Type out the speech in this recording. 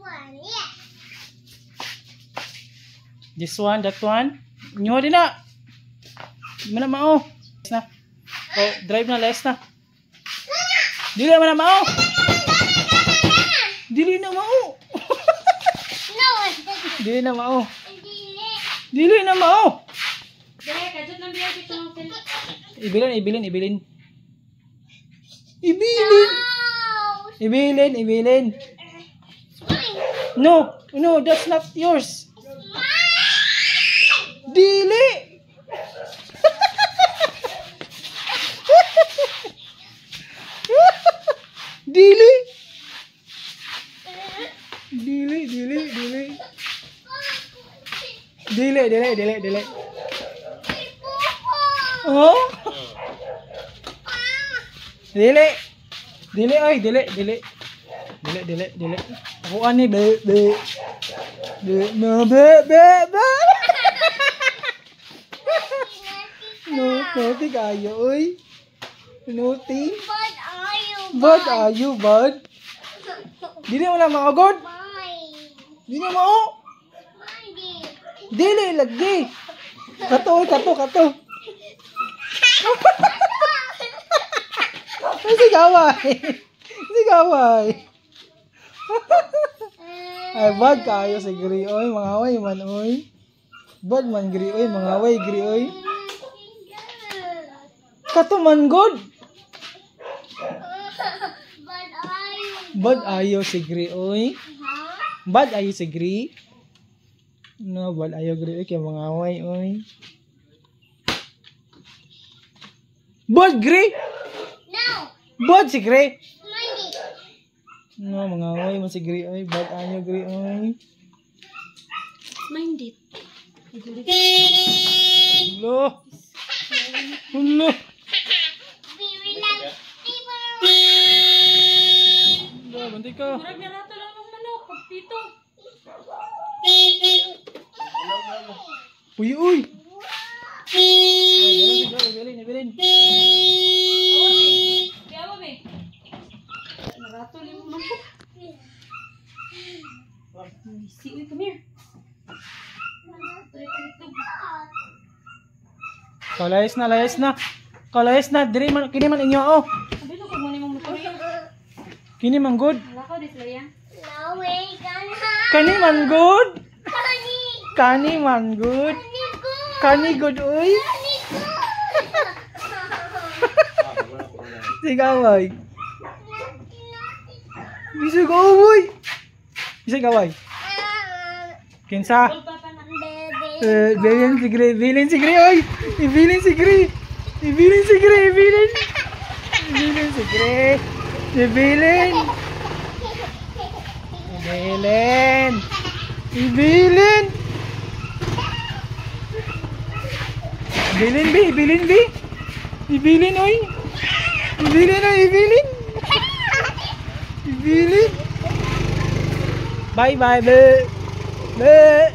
One, yeah. This one, that one. Inyo din na. Di man na mao. Na. Oh, drive na, les na. Dili man na mao. Dili na mao. No, Dili na mao. dili. Dili na mao. Dere, kajut ng biya dito. Ibilin, ibilin, ibilin. Ibilin. No. Ibilin, ibilin. It's mine. No, no, that's not yours. It's mine. Dili. Dili. Dili, dili, dili. Dili, dili, dili, dili. Oh? Dili. Dili oy, dili, dili. Dili, dili, dili. Ako ani be be. Be no be be be. No, naughty kayo oy. Naughty. But are you Bad are you bad? Dili mo na maugod. mine? Dili mo. Mine. Dili lagi. Kato oy, kato kato. Sigaway. Sigaway. Ay, bad kayo si Gri oy, mga away man oy. Bad man Gri oy, mga away Gri oy. Kato man god. But are you Bad ayo si Gri oy. Huh? Bad ayo si Gri. No, bad ayo Gri oy kay mga away oy. Bad Gri. No. Bad si Gri. Mine. No, mga away man si Gri oy, bad ayo Gri oy. Mind it. Hulo. Hulo. We relax. People. Hulo, bantay ka. Murag na rato lang ang manok. Pagpito. Uy, uy. Ay, ibilin, ibilin. Kaya ba, be? Narato lang ang manok. See, uy, come here. Kalayas na, layas na. Kalayas na, diri man, kini man inyo, oh. Sabi ko, kung muna mong motor. Kini man good. Wala ka, di sila yan. No way, gonna. Kani man good. Kani. Kani man good. Kani good. Kani good, uy. Kani good. Sigaway. Bisag away. Bisag away. Kinsa? Baby. Eh, bilin si Gri, bilin si Gri, oy. Ibilin si Gri. Ibilin si Gri, ibilin. Ibilin si Gri. Ibilin. Ibilin. Ibilin. Ibilin, bi, ibilin, bi. Ibilin, oy. Ibilin, oy, ibilin. Ibilin. Bye, bye, be. Be.